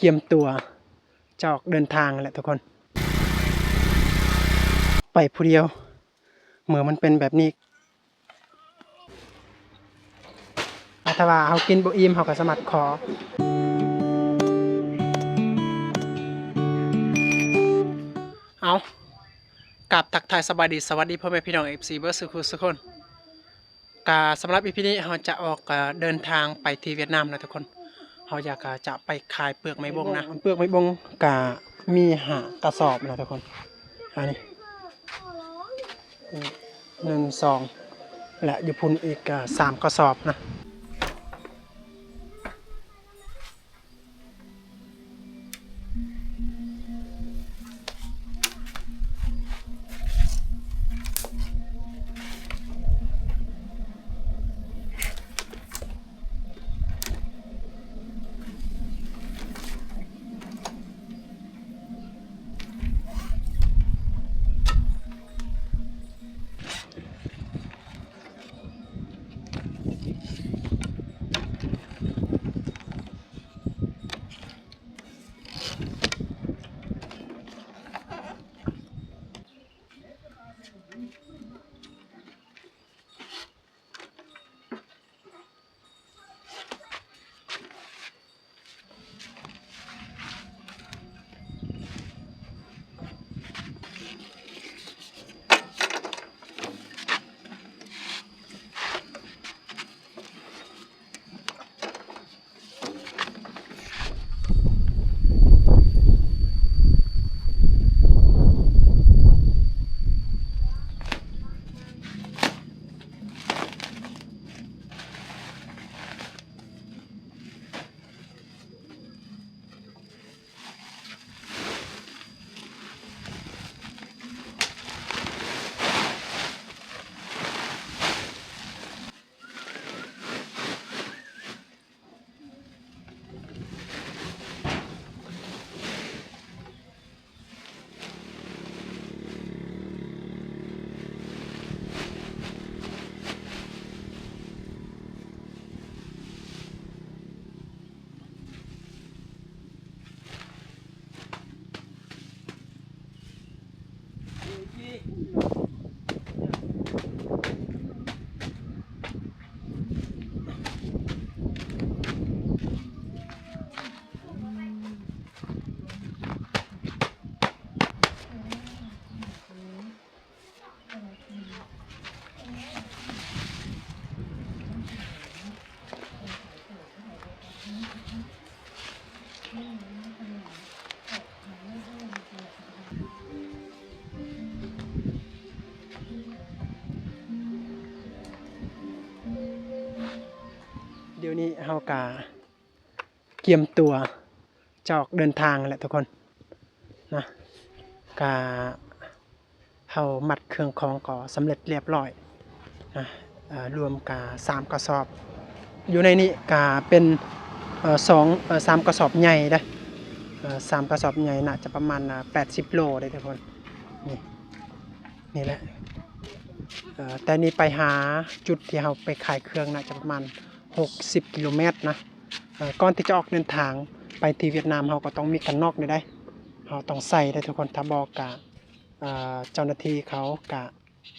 ກຽມຕົວຈະອອກເດີນທາງແຫຼະທຸກຄົນ. ໄປຜູ້ດຽວ ເມື່ອມັນເປັນແບບນີ້ ອາ ຖ້າວ່າເຮົາກິນບໍ່ອີ່ມ ເຮົາກໍສາມາດຂໍ. ເອົາ ກາບທັກທາຍສະບາຍດີ ສະຫວັດດີພໍ່ແມ່ພີ່ນ້ອງ ເອັຟຊີ ເບິດສູ່ຄູ່ສູ່ຄົນ. ກະສຳລັບອີພີນີ້ ເຮົາຈະອອກ ເດີນທາງໄປທີ່ຫວຽດນາມນະທຸກຄົນ. ເຮົາຢາກ ຈະໄປຂາຍເປືອກໄມ້ບົງນະ. ເປືອກໄມ້ບົງກະມີຫ້າກະສອບນະທຸກຄົນ. ອັນນີ້ໜຶ່ງ ສອງ ແລະ ຢູ່ພຸ້ນອີກ ສາມກະສອບນະ. ດຽວນີ້ເຮົາກະກຽມຕົວຈະອອກເດີນທາງແຫຼະທຸກຄົນນະ. ກະ ເຮົາມັດເຄື່ອງຂອງກໍສຳເລັດລຽບລ້ອຍນະ ເອີ ລວມກະສາມກະສອບ. ຢູ່ໃນນີ້ກະເປັນ ເອີ ສອງ ເອີ ສາມກະສອບໃຫຍ່ເດ້ ເອີ ສາມກະສອບໃຫຍ່ ໜ້າຈະປະມານ ເອີ ແປດສິບໂລເດ້ທຸກຄົນ. ນີ້ ນີ້ແຫຼະ ເອີ ແຕ່ນີ້ໄປຫາຈຸດທີ່ເຮົາໄປຂາຍເຄື່ອງ ໜ້າຈະປະມານຫົກສິບກິໂລແມັດນະ. ເອີ ກ່ອນທີ່ຈະອອກເດີນທາງໄປທີ່ຫວຽດນາມ ເຮົາກໍຕ້ອງມີກັນນອກນີ້ໄດ໋ ເຮົາຕ້ອງໃສ່ໄດ໋ທຸກຄົນ. ຖ້າບໍ່ກະ ອ່າ ເຈົ້າໜ້າທີ່ເຂົາກະ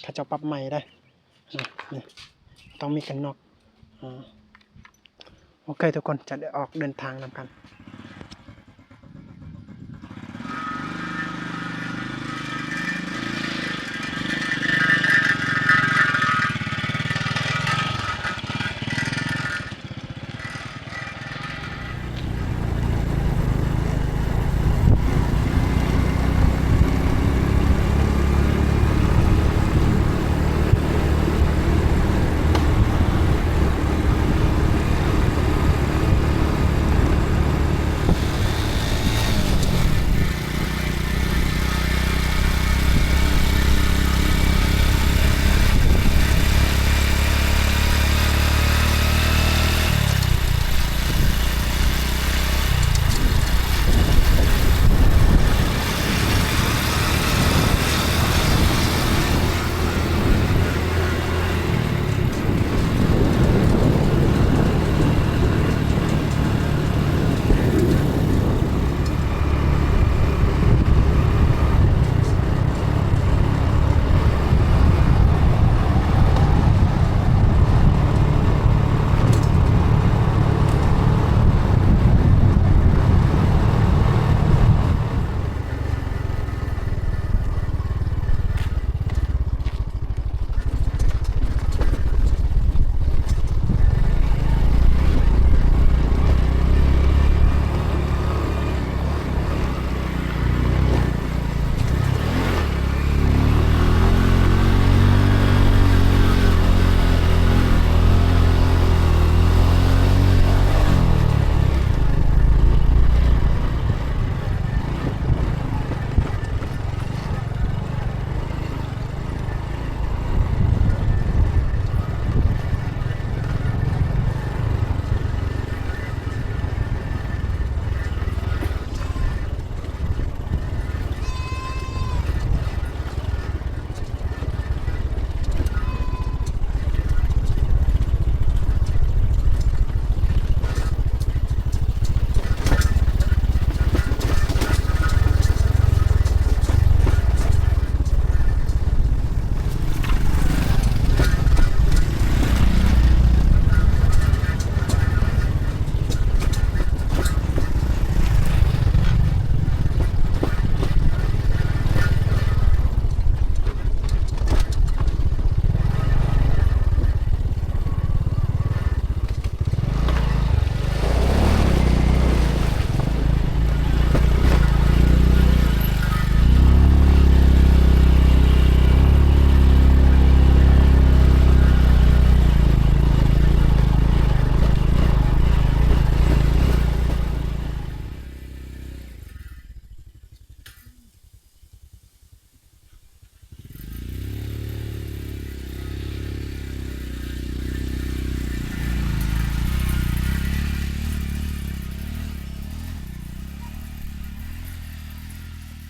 ເຂົາເຈົ້າປັບໃໝໄດ້ ນີ້ ຕ້ອງມີກັນນອກ. ໂອເຄທຸກຄົນ ຈະໄດ້ອອກເດີນທາງນຳກັນ. ດ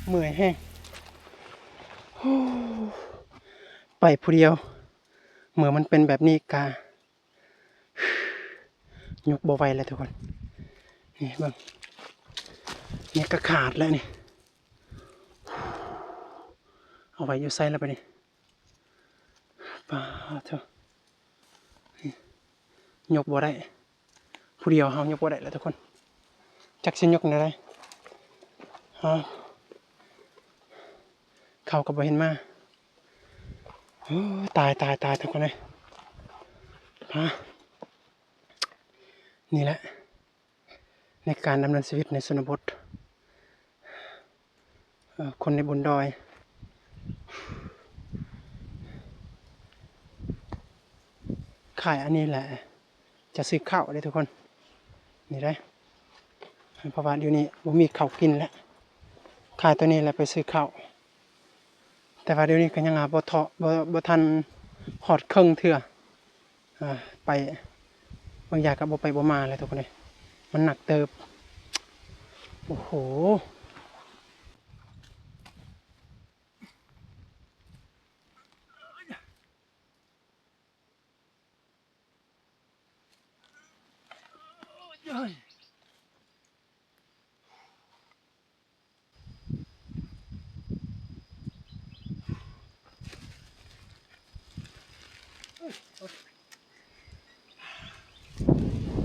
ເມື່ອຍແຮງ ໄປຜູ້ດຽວ ເມື່ອມັນເປັນແບບນີ້ກະ ຍົກບໍ່ໄຫວແລ້ວທຸກຄົນ. ນີ້ເບິ່ງ ນີ້ກະຂາດແລ້ວນີ້. ເອົາໄວ້ຢູ່ໃສລະບາດນີ້? ປາໂທ້ ນີ້ ຍົກບໍ່ໄດ້ ຜູ້ດຽວເຮົາຍົກບໍ່ໄດ້ແລ້ວທຸກຄົນ. ຈັກຊິຍົກແນວໃດ? ເຮົາ ເຂົາກໍບໍ່ເຫັນມາ. ໂອ້ ຕາຍ ຕາຍ ຕາຍ ທຸກຄົນເອີຍ. ຮະ ນີ້ແຫຼະ ໃນການດຳເນີນຊີວິດໃນຊົນນະບົດ ເອີ ຄົນໃນບົນດອຍ. ຂາຍອັນນີ້ແຫຼະ ຈະຊື້ເຂົ້າເດ້ທຸກຄົນ ນີ້ເດ້. ເພາະວ່າດຽວນີ້ບໍ່ມີເຂົ້າກິນແລ້ວ ຂາຍໂຕນີ້ແຫຼະໄປຊື້ເຂົ້າ. ແຕ່ວ່າດຽວນີ້ກໍຍັງ ອາ ບໍ່ເທາະ ບໍ່ ບໍ່ທັນຮອດເຄິ່ງເທື່ອ. ອາ ໄປບາງຢ່າງກໍບໍ່ໄປບໍ່ມາແລ້ວທຸກຄົນເອີຍ ມັນໜັກເຕີບ. ໂອ້ໂຫ.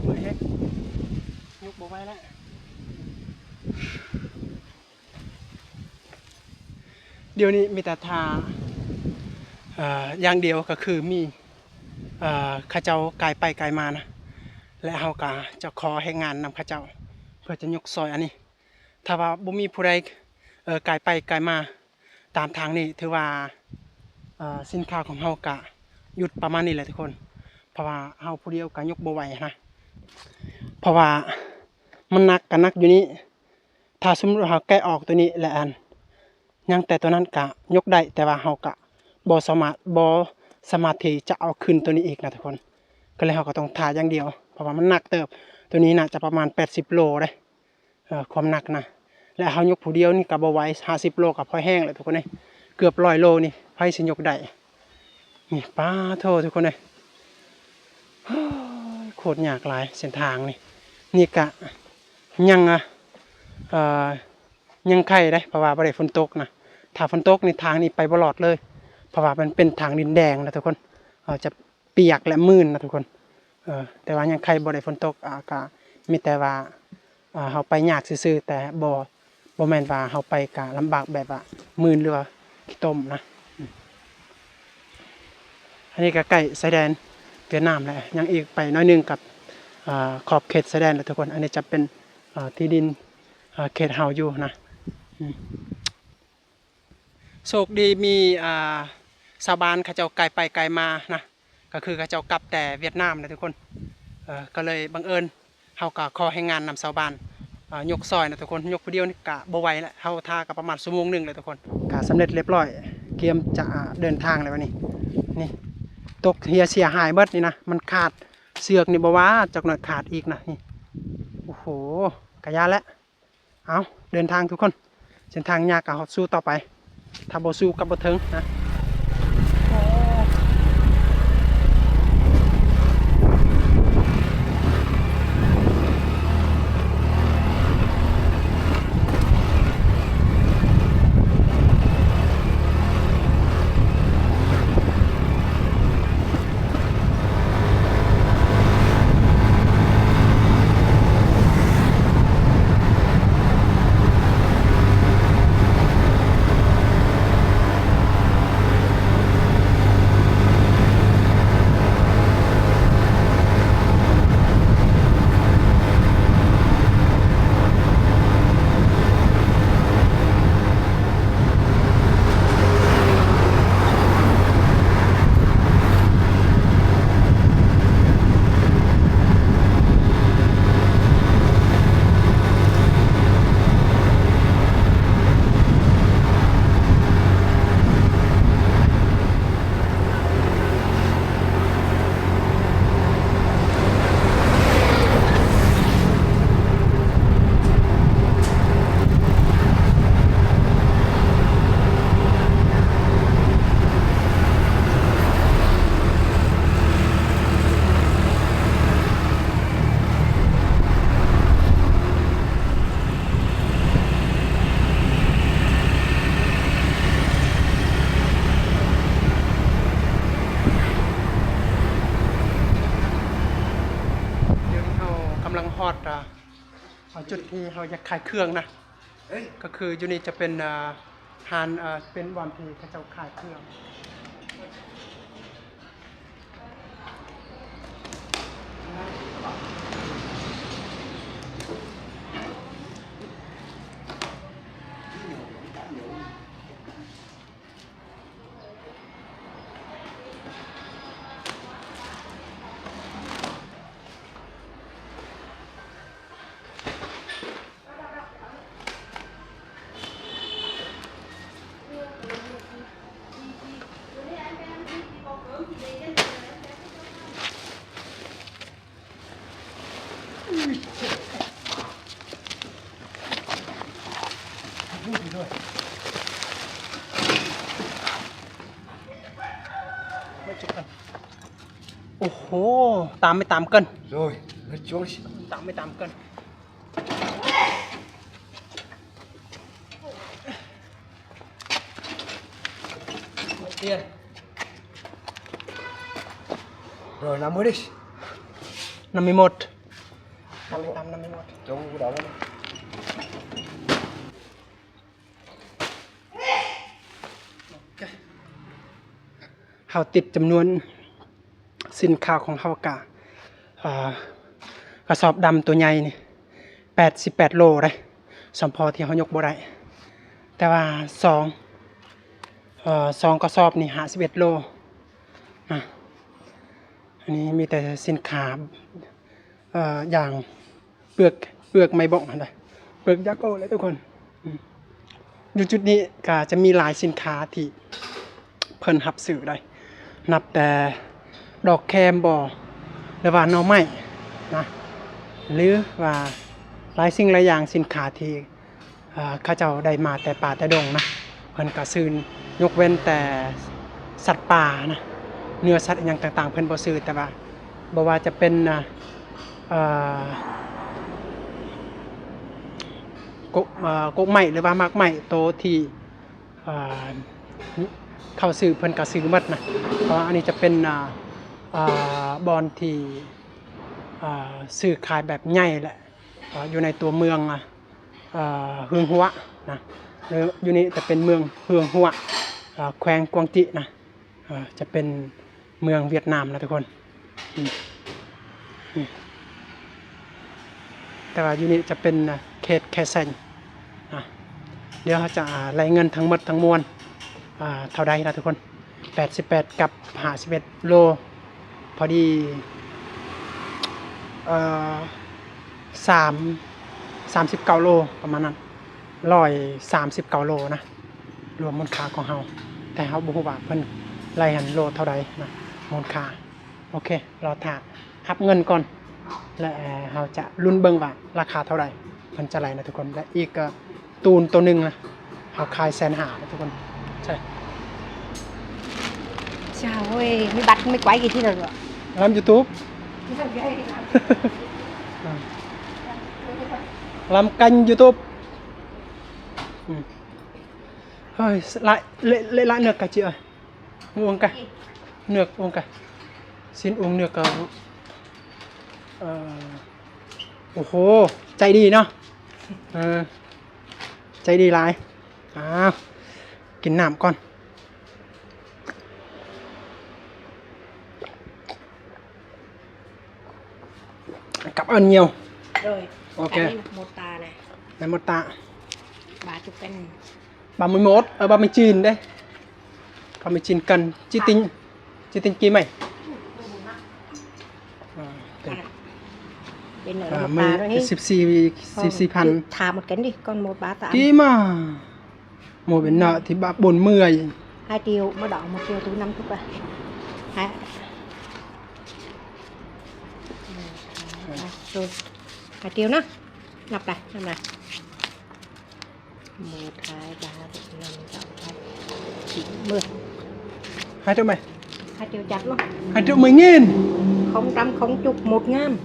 ເມື່ອຍແຮງ ຍົກບໍ່ໄຫວແລ້ວ. ດຽວນີ້ມີແຕ່ຖ້າ ເອີ ຢ່າງດຽວກໍຄືມີ ເອີ ເຂົາເຈົ້າກາຍໄປກາຍມານະ ແລະ ເຮົາກໍຈະຂໍແຮງງານນຳເຂົາເຈົ້າ ເພື່ອຈະຍົກຊອຍອັນນີ້. ຖ້າວ່າບໍ່ມີຜູ້ໃດ ເອີ ກາຍໄປກາຍມາຕາມທາງນີ້ ຖືວ່າ ເອີ ສິນຄ້າຂອງເຮົາກະຢຸດປະມານນີ້ແຫຼະທຸກຄົນ ເພາະວ່າເຮົາຜູ້ດຽວກະຍົກບໍ່ໄຫວນະ ເພາະວ່າມັນໜັກກະໜັກຢູ່ນີ້. ຖ້າສົມມຸດເຮົາແກະອອກໂຕນີ້ແລ້ວ ອັນ ຍັງແຕ່ໂຕນັ້ນກະຍົກໄດ້ ແຕ່ວ່າເຮົາກະບໍ່ສາມາດ ບໍ່ສາມາດທີ່ຈະເອົາຂຶ້ນໂຕນີ້ອີກນະທຸກຄົນ ກໍເລີຍເຮົາກໍຕ້ອງຖ້າຢ່າງດຽວ ເພາະວ່າມັນໜັກເຕີບ. ໂຕນີ້ໜ້າຈະປະມານແປດສິບໂລເດ້ ເອີ ຄວາມໜັກນະ ແລະ ເຮົາຍົກຜູ້ດຽວນີ້ກໍບໍ່ໄຫວ ຫ້າສິບໂລກໍພໍແຮງແລ້ວທຸກຄົນເອີຍ ເກືອບຮ້ອຍໂລນີ້ ໃຜຊິຍົກໄດ້? ນີ້ ປາໂທ້ ທຸກຄົນເອີຍ ໂຄດຍາກຫຼາຍເສັ້ນທາງນີ້. ນີ້ກະຍັງ ອາ ເອີ ຍັງໄຄເດ້ ເພາະວ່າບໍ່ໄດ້ຝົນຕົກນະ ຖ້າຝົນຕົກນີ້ທາງນີ້ໄປບໍ່ລອດເລີຍ ເພາະວ່າມັນເປັນທາງດິນແດງນະທຸກຄົນ ເຮົາຈະປຽກ ແລະ ມື່ນນະທຸກຄົນ. ເອີ ແຕ່ວ່າຍັງໄຄບໍ່ໄດ້ຝົນຕົກ ອາ ກະມີແຕ່ວ່າ ອາ ເຮົາໄປຍາກຊື່ໆ ແຕ່ບໍ່ ບໍ່ແມ່ນວ່າເຮົາໄປກະລຳບາກແບບວ່າມື່ນ ຫຼືວ່າຂີ້ຕົມນະ. ອັນນີ້ກະໃກ້ຊາຍແດນຫວຽດນາມແລ້ວ ຍັງອີກໄປໜ້ອຍໜຶ່ງກັບ ອາ ຂອບເຂດຊາຍແດນແລ້ວທຸກຄົນ. ອັນນີ້ຈະເປັນ ອາ ທີ່ດິນ ອາ ເຂດເຮົາຢູ່ນະ. ໂຊກດີມີ ອາ ຊາວບ້ານເຂົາເຈົ້າກາຍໄປກາຍມານະ ກໍຄືເຂົາເຈົ້າກັບແຕ່ຫວຽດນາມນະທຸກຄົນ. ເອີ ກໍເລີຍບັງເອີນ ເຮົາກໍຂໍແຮງງານນຳຊາວບ້ານ ເອີ ຍົກຊອຍນະທຸກຄົນ. ຍົກຜູ້ດຽວນີ້ກະບໍ່ໄຫວແລ້ວ ເຮົາຖ້າກໍປະມານຊົ່ວໂມງໜຶ່ງແລ້ວທຸກຄົນ. ກະສຳເລັດລຽບຮ້ອຍ ກຽມຈະ ອາ ເດີນທາງແລ້ວບັດນີ້. ນີ້ ຕົກເຫື່ອເສຍຫາຍເບິດນີ້ນະ ມັນຂາດເຊືອກນີ້ບໍ່ວ່າ ຈັກໜ້ອຍຂາດອີກນະນີ້. ໂອ້ໂຫ ກະຢ້ານແຫຼະ. ເອົາ ເດີນທາງທຸກຄົນ ເສັ້ນທາງຍາກກໍເຮົາສູ້ຕໍ່ໄປ ຖ້າບໍ່ສູ້ກໍບໍ່ເຖິງນະ. ຈຸດທີ່ເຮົາຢາກຂາຍເຄື່ອງນະ ກໍຄືຢູ່ນີ້ຈະເປັນ ອ່າ ຮ້ານ ເປັນບ່ອນທີ່ເຂົາເຈົ້າຂາຍເຄື່ອງ. ໂອ້ໂຫ ຕາມໄປຕາມກັນ ໂອ້ຍ ຕາມໄປຕາມກັນ. ເຮົາຕິດຈຳນວນ ສິນຄ້າຂອງເຮົາກະ ເອີ ກະສອບດຳໂຕໃຫຍ່ນີ້ ແປດສິບແປດໂລເດ້ ສຳພໍທີ່ເຮົາຍົກບໍ່ໄດ້ ແຕ່ວ່າສອງ ເອີ ສອງກະສອບນີ້ ຫ້າສິບເອັດໂລນະ. ອັນນີ້ມີແຕ່ສິນຄ້າ ເອີ ຢ່າງ ເປືອກ ເປືອກໄມ້ບົກຫັ້ນນະ ເປືອກຢາໂກ້ແຫຼະທຸກຄົນ. ອືມ ຢູ່ຈຸດນີ້ກະຈະມີຫຼາຍສິນຄ້າທີ່ເພິ່ນຮັບຊື້ໄດ້ ນັບແຕ່ດອກແຄມບໍ ຫຼືວ່າໜໍ່ໄມ້ນະ ຫຼືວ່າຫຼາຍສິ່ງຫຼາຍຢ່າງ ສິນຄ້າທີ່ ເອີ ເຂົາເຈົ້າໄດ້ມາແຕ່ປ່າແຕ່ດົງນະ ເພິ່ນກະຊື້ ຍົກເວັ້ນແຕ່ສັດປ່ານະ ເນື້ອສັດອີ່ຫຍັງຕ່າງໆ ເພິ່ນບໍ່ຊື້ ແຕ່ວ່າ ບໍ່ວ່າຈະເປັນ ເອີ ກົກ ເອີ ກົກໄມ້ ຫຼືວ່າໝາກໄມ້ໂຕທີ່ ເອີ ເຂົາຊື້ ເພິ່ນກະຊື້ໝົດນະ ເພາະວ່າອັນນີ້ຈະເປັນ ເອີ ບ່ອນທີ່ ເອີ ຊື້ຂາຍແບບໃຫຍ່ແຫຼະ ເອີ ຢູ່ໃນຕົວເມືອງ ເອີ ເຮືອງຫົວນະ ຢູ່ນີ້ຈະເປັນເມືອງເຮືອງຫົວ ເອີ ແຂວງກວາງຈີນະ. ເອີ ຈະເປັນເມືອງຫວຽດນາມນະທຸກຄົນ. ອືມ ອືມ ແຕ່ວ່າຢູ່ນີ້ຈະເປັນເຂດແຄເຊັງນະ. ດຽວເຮົາຈະໄລ່ເງິນທັງໝົດທັງມວນ ເທົ່າໃດນະທຸກຄົນ. ແປດສິບແປດກັບຫ້າສິບເອັດໂລ ພໍດີ ເອີ ສາມ ສາມສິບເກົ້າໂລ ປະມານນັ້ນ ຮ້ອຍສາມສິບເກົ້າໂລນະ ລວມມູນຄ່າຂອງເຮົາ ແຕ່ເຮົາບໍ່ຮູ້ວ່າເພິ່ນໄລ່ຫັ້ນໂລເທົ່າໃດນະ ມູນຄ່າ. ໂອເຄ ລໍຖ້າຮັບເງິນກ່ອນ ແລະ ເຮົາຈະລຸ້ນເບິ່ງວ່າລາຄາເທົ່າໃດເພິ່ນຈະໄລ່ນະທຸກຄົນ. ແລະ ອີກ ເອີ ຕູນໂຕໜຶ່ງນະ ເຮົາຂາຍແສນຫ້ານະທຸກຄົນ. ໃຊ່ ເຈົ້າເວີຍ ມີບັດ ມີກວາຍ ກະທີເລີຍ ລຳຢູທູບ ລຳກັນຢູທູບ. ເຮີ້ຍ ລະ ເລະ ເລະ ລະເນື້ອກະຈິເອີຍ ອວງກະ ເນື້ອອວງກະ ຊີ້ນອວງເນື້ອກະ ເອີ ໂອ້ໂຫ ໃຈດີເນາະ ເອີ ໃຈດີຫຼາຍ. ອ້າວ ກິນນ້ຳກ່ອນ ກັບອັນຍ່ຽວ. ໂດຍ ໂອເຄ ອັນນີ້ໝົດຕານະ ແມ່ນໝົດຕາ ບາຈຸເປັນ ບະໝີ່ໝົດ ເອີ ບະໝີ່ຈີນເດ້ ບະໝີ່ຈີນກັນ ຈີຕິງ ຈີຕິງກີໄໝ ອ່າ ເປັນ ເປັນ ອ່າ ໝົດຕາ ສິບສີ່ ສິບສີ່ພັນ ຖາມໝົດກັນດິ ກ່ອນໝົດບາຕາ ກີມາ ໝົດເປັນເນາະ ທີ່ບາບຸນເມື່ອຍ ໃຫ້ຕິວ ມາດອກ ມາຕິວ ຕູນ້ຳທຸກ ໃຫ້ ໃຫ້ຕິວນະ ນັບໄປ ນັບໄປ. Một, hai, ba, bốn, năm, sáu, bảy, chín, mười. Hai triệu mấy? Hai triệu chặt luôn. Hai triệu mười nghìn. Không trăm không chục, một ngàn.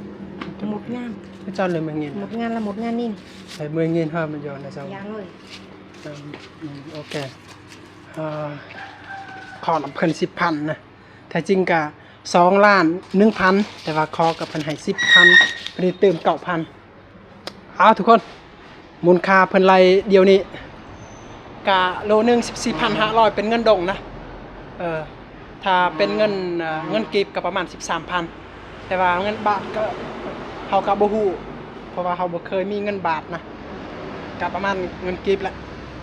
Một ngàn. Cái cho lời mười nghìn. Một ngàn là một ngàn nghìn. Phải mười nghìn thôi mà giờ là sao? Dạ rồi. Ừm, ừm, ok. Ờ, ຂໍນຳເພິ່ນສິບພັນນະ ແທ້ຈິງກະສອງລ້ານໜຶ່ງພັນ ແຕ່ວ່າຂໍກັບເພິ່ນໃຫ້ສິບພັນ ພໍດີຕື່ມເກົ້າພັນ. ເອົາທຸກຄົນ ມູນຄ່າເພິ່ນໄລ່ດຽວນີ້ກະໂລໜຶ່ງ ສິບສີ່ພັນຫ້າຮ້ອຍ ເປັນເງິນດົງນະ. ເອີ ຖ້າເປັນເງິນ ເອີ ເງິນກີບກະປະມານສິບສາມພັນ ແຕ່ວ່າເງິນບາດກະ ເຮົາກະບໍ່ຮູ້ ເພາະວ່າເຮົາບໍ່ເຄີຍມີເງິນບາດນະ ກະປະມານເງິນກີບລະ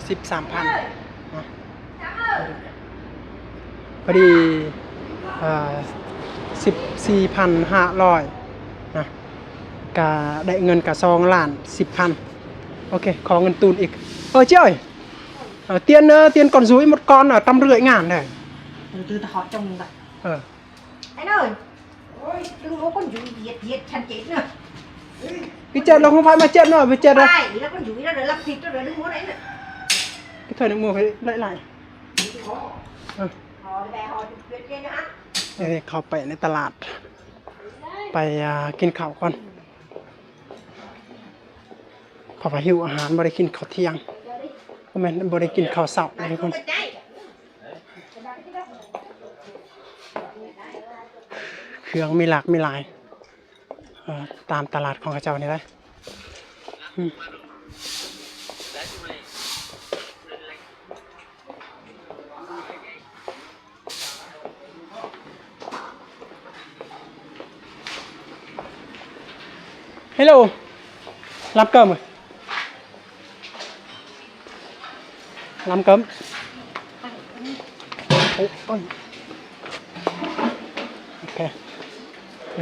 ສິບສາມພັນນະ. ພໍດີ ເອີ ສິບສີ່ພັນຫ້າຮ້ອຍນະ ກະໄດ້ເງິນກະສອງລ້ານສິບພັນ. ໂອເຄ ຂໍເງິນຕູນອີກ. ເອີ ເຈ້ຍ ເອີ ຕຽນ ເອີ ຕຽນກ່ອນ ຊູ້ ໝົດກ່ອນ ເອີ ຕຳເລື້ອຍງານເດີ. ເອີ ເອີ ໄອ້ເນີຍ ດຶງຫົວຄົນຢູ່ ຫຽດ ຫຽດ ຊັ້ນເຈັບເນີ. ພີ່ເຈັດ ລະຂອງໃຜມາເຈັດເນາະ ພີ່ເຈັດເດີ. ໄປ ລະຄົນຢູ່ ລະ ລະຜິດ ລະດຶງຫົວໄດ້ເນີ. ໄປຖ້ວຍນ້ຳມູກໃຫ້ຫຼາຍໆ. ເອີ ເຂົ້າໄປໃນຕະຫຼາດ ໄປ ອ່າ ກິນເຂົ້າກ່ອນ ເພາະວ່າຫິວອາຫານ ບໍ່ໄດ້ກິນເຂົ້າທ່ຽງ ບໍ່ແມ່ນ ບໍ່ໄດ້ກິນເຂົ້າເຊົ້ານະທຸກຄົນ. ເຄື່ອງມີຫຼາກມີຫຼາຍ ເອີ ຕາມຕະຫຼາດຂອງເຂົາເຈົ້ານີ້ແຫຼະ. ອືມ ເຮລໂລ ລຳເກີມ ລຳເກີມ. ໂອ້ ໂອ້ຍ ໂອເຄ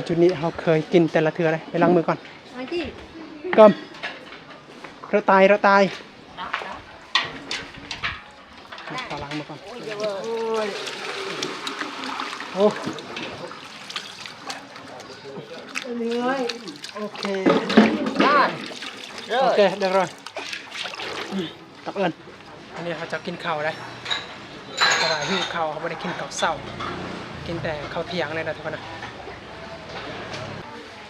ຈຸດນີ້ເຮົາເຄີຍກິນແຕ່ລະເທື່ອເດ້. ໄປລ້າງມືກ່ອນ ເກີມ ເຣຕາຍ ເຣຕາຍ. ຂໍລ້າງມືກ່ອນ. ໂອ້ ໂອເຄ ໄດ້ ໂອເຄ ຮຽບຮ້ອຍ. ອືມ ກັບເອີ້ນ ອັນນີ້ເຮົາຈະກິນເຂົ້າໄດ໋ ເພາະວ່າຫິວເຂົ້າ ເຮົາບໍ່ໄດ້ກິນເຂົ້າເຊົ້າ ກິນແຕ່ເຂົ້າທ່ຽງເລີຍນະທຸກຄົນນະ.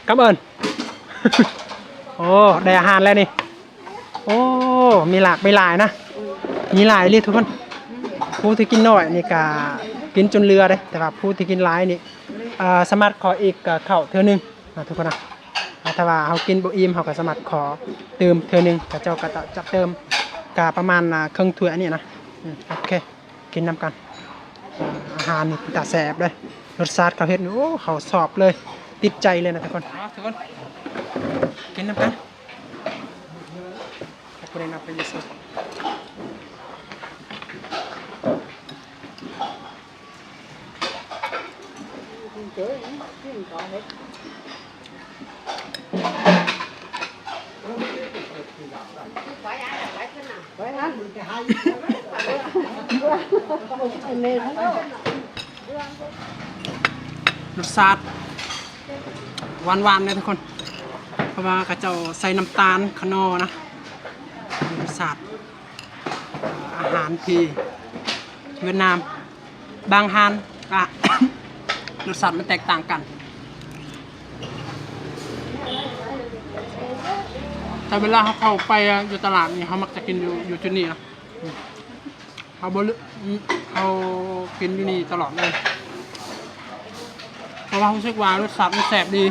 ກັບເອີ້ນ ໂອ້ ໄດ້ອາຫານແລ້ວນີ້. ໂອ້ ມີຫຼາກມີຫຼາຍນະ ມີຫຼາຍອີ່ຫຼີທຸກຄົນ. ຜູ້ທີ່ກິນໜ້ອຍນີ້ກະກິນຈົນເຫຼືອເດ້ ແຕ່ວ່າຜູ້ທີ່ກິນຫຼາຍນີ້ ເອີ ສາມາດຂໍອີກ ເອີ ເຂົ້າເທື່ອໜຶ່ງນະທຸກຄົນນະ. ຖ້າວ່າເຮົາກິນບໍ່ອີ່ມ ເຮົາກະສາມາດຂໍຕື່ມເທື່ອໜຶ່ງ ເຂົາເຈົ້າກະຈະ ຈະເຕີມ ກະປະມານ ອ່າ ເຄິ່ງຖ້ວຍອັນນີ້ນະ. ອືມ ໂອເຄ ກິນນຳກັນ. ອາຫານນີ້ເປັນຕາແຊບເດ້ ລົດຊາດເຂົາເຮັດນີ້ ໂອ້ ເຂົາຊອບເລີຍ ຕິດໃຈເລີຍນະທຸກຄົນ. ເອົາທຸກຄົນ ກິນນຳກັນ. ລົດຊາດຫວານໆເດ້ທຸກຄົນ ເພາະວ່າເຂົາເຈົ້າໃສ່ນ້ຳຕານຂະໜໍ່ນະ. ລົດຊາດ ອາຫານທີ່ຫວຽດນາມ ບາງຮ້ານກະ ລົດຊາດມັນແຕກຕ່າງກັນ. ແຕ່ເວລາເຮົາເຂົ້າໄປຢູ່ຕະຫຼາດນີ້ ເຮົາມັກຈະກິນຢູ່ ຢູ່ຈຸດນີ້ນະ. ເຮົາບໍ່ລືມ ເຮົາກິນຢູ່ນີ້ຕະຫຼອດເລີຍ ເພາະວ່າຮູ້ສຶກວ່າລົດຊາດມັນແຊບດີ.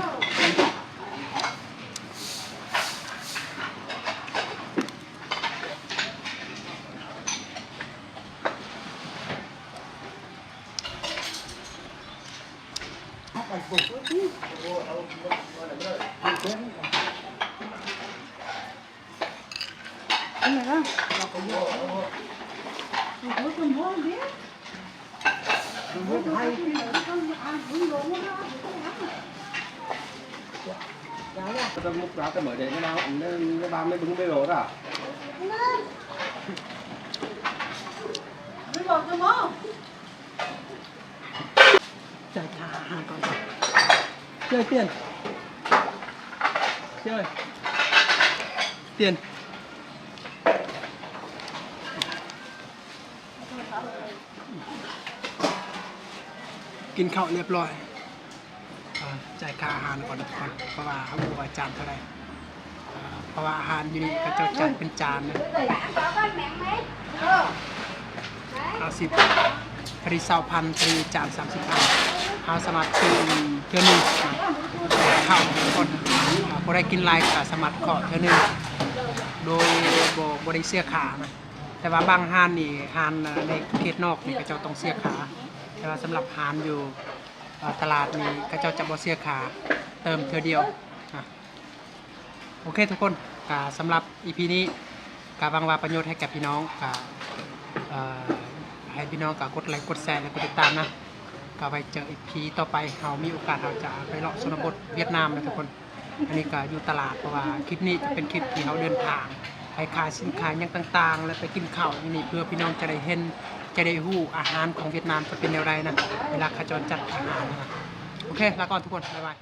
ຈ່າຍຄ່າອາຫານກ່ອນ. ເຈ້ຍ ປ່ຽນ ເຈ້ຍ ປ່ຽນ. ກິນເຂົ້າລຽບຮ້ອຍ ອ່າ ຈ່າຍຄ່າອາຫານກ່ອນທຸກຄົນ ເພາະວ່າເຮົາບໍ່ຮູ້ວ່າຈານເທົ່າໃດ. ເພາະວ່າອາຫານຢູ່ນີ້ເຂົາເຈົ້າຈັດເປັນຈານນະ ເກົ້າສິບ ພໍດີຊາວພັນ ພໍດີຈານສາມສິບພັນ ເຮົາສາມາດຊື້ເທື່ອໜຶ່ງນະ ເຂົ້າທຸກຄົນ ເຮົາ ບໍ່ໄດ້ກິນຫຼາຍກໍສາມາດເຄາະເທື່ອໜຶ່ງ ໂດຍບໍ່ ບໍ່ໄດ້ເສຍຄ່ານະ. ແຕ່ວ່າບາງຮ້ານນີ້ ຮ້ານ ເອີ ໃນເຂດນອກນີ້ ເຂົາເຈົ້າຕ້ອງເສຍຄ່າ, ແຕ່ວ່າສຳລັບຮ້ານຢູ່ ເອີ ຕະຫຼາດນີ້ ເຂົາເຈົ້າຈະບໍ່ເສຍຄ່າ ເຕີມເທື່ອດຽວນະ. ໂອເຄທຸກຄົນ ກະສຳລັບອີພີນີ້ ກະຫວັງວ່າປະໂຫຍດໃຫ້ກັບພີ່ນ້ອງ ກະ ເອີ ໃຫ້ພີ່ນ້ອງກະກົດໄລກົດແຊ ແລະ ກົດຕິດຕາມນະ. ກະໄວ້ເຈີອີພີຕໍ່ໄປ ເຮົາມີໂອກາດເຮົາຈະໄປເລາະຊົນນະບົດຫວຽດນາມນະທຸກຄົນ. ອັນນີ້ກະຢູ່ຕະຫຼາດ ເພາະວ່າຄລິບນີ້ຈະເປັນຄລິບທີ່ເຮົາເດີນທາງ ໄປຂາຍສິນຄ້າຫຍັງຕ່າງໆ ແລະ ໄປກິນເຂົ້າຢູ່ນີ້ ເພື່ອພີ່ນ້ອງຈະໄດ້ເຫັນ ຈະໄດ້ຮູ້ອາຫານຂອງຫວຽດນາມຈະເປັນແນວໃດນະ. ເວລາເຂົາເຈົ້າຈັດອາຫານນະ. ໂອເຄ ລາກ່ອນທຸກຄົນ ບາຍບາຍ.